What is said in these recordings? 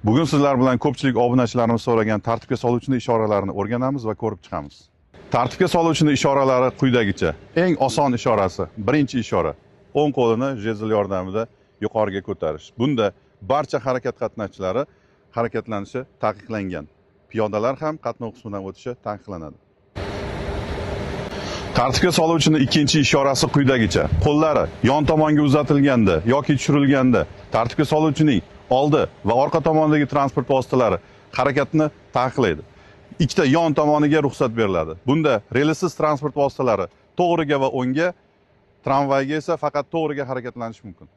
Bugun sizlar bilan ko'pchilik obunachilarimiz so'ragan tartibga soluvchining ishoralarini o'rganamiz va ko'rib chiqamiz. Tartibga soluvchining ishoralari quyidagicha. Eng oson ishorasi, birinchi ishora, o'ng qo'lini jezl yordamida yuqoriga ko'tarish. Bunda barcha harakat qatnashchilari harakatlanishi taqiqlangan. Piyodalar ham qatnov qismidan o'tishi taqiqlanadi. Tartibga soluvchining ikkinchi ishorasi quyidagicha. Qo'llari yon tomonga uzatilganda yoki tushirilganda tartibga soluvchining oldi va orqa tomondagi transport vositalari harakatni taqiqlaydi. Ikkita yon tomoniga ruxsat beriladi. Bunda relsiz transport vositalari to'g'riga va o'ngga, tramvayga esa faqat to'g'riga harakatlanish mumkin.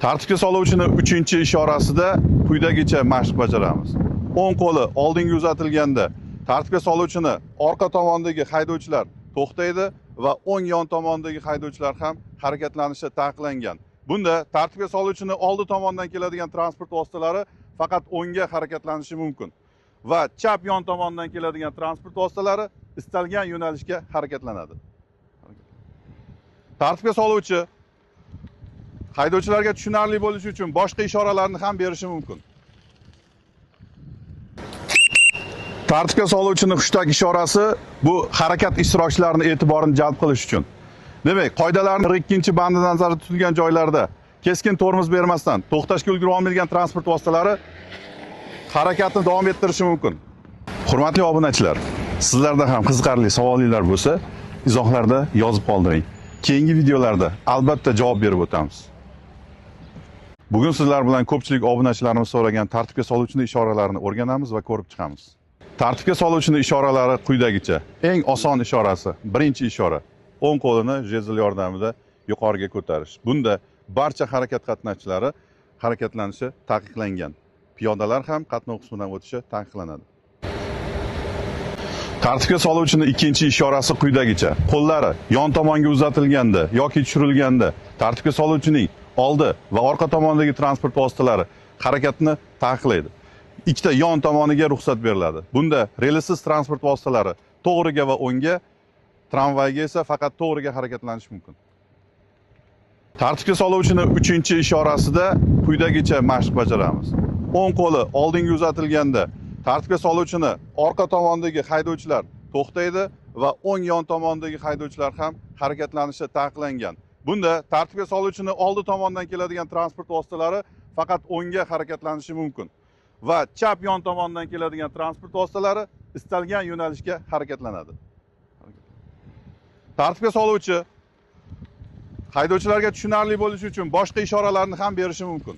Tartibga soluvchining uchinchi ishorasida quyidagicha mashq bajaramiz. O'ng qo'li oldinga uzatilganda tartibga soluvchini orqa tomondagi haydovchilar to'xtaydi va o'ng yon tomondagi haydovchilar ham harakatlanishi taqiqlangan. Bunda tartibga soluvchini oldi tomondan keladigan transport vositalari faqat o'ngga harakatlanishi mumkin va chap yon tomondan keladigan transport vositalari istalgan yo'nalishga harakatlanadi. Tartibga soluvchi haydovchilarga tushunarli bo'lishi uchun boshqa ishoralarni ham berishi mumkin. Tartibga soluvchining hushtak ishorasi bu harakat ishtirokchilarining e'tiborini jalb qilish uchun. Demak, qoidalarning 42-bandida nazarda tutilgan joylarda keskin tormoz bermasdan to'xtashga ulgura olmaydigan transport vositalari harakatni davom ettirishi mumkin. Hurmatli obunachilar, sizlarda ham qiziqarli savollar bo'lsa, izohlarda yozib qoldiring. Keyingi videolarda albatta javob berib o'tamiz. Bugun sizlar bilan ko'pchilik obunachilarimiz so'ragan tartibga soluvchining ishoralarini o'rganamiz va ko'rib chiqamiz. Tartibga soluvchining ishoralari quyidagicha. Eng oson ishorasi, birinchi ishora, o'ng qo'lini jezl yordamida yuqoriga ko'tarish. Bunda barcha harakat qatnashchilari harakatlanishi taqiqlangan. Piyodalar ham qatnov qismidan o'tishi taqiqlanadi. Tartibga soluvchining ikkinchi ishorasi quyidagicha. Qo'llari yon tomonga uzatilganda yoki tushirilganda tartibga soluvchining oldi va orqa tomondagi transport vositalari harakatni taqiqlaydi. Ikkita yon tomoniga ruxsat beriladi. Bunda relsiz transport vositalari to'g'riga va o'ngga, tramvayga esa faqat to'g'riga harakatlanish mumkin. Tartibga soluvchining uchinchi ishorasida quyidagicha mashq bajaramiz. O'ng qo'li oldinga uzatilganda tartibga soluvchini orqa tomondagi haydovchilar to'xtaydi va o'ng yon tomondagi haydovchilar ham harakatlanishi taqiqlangan. Bunda tartibga soluvchini oldi tomondan keladigan transport vositalari faqat o'ngga harakatlanishi mumkin va chap yon tomondan keladigan transport vositalari istalgan yo'nalishga harakatlanadi. Tartibga soluvchi haydovchilarga tushunarli bo'lishi uchun boshqa ishoralarni ham berishi mumkin.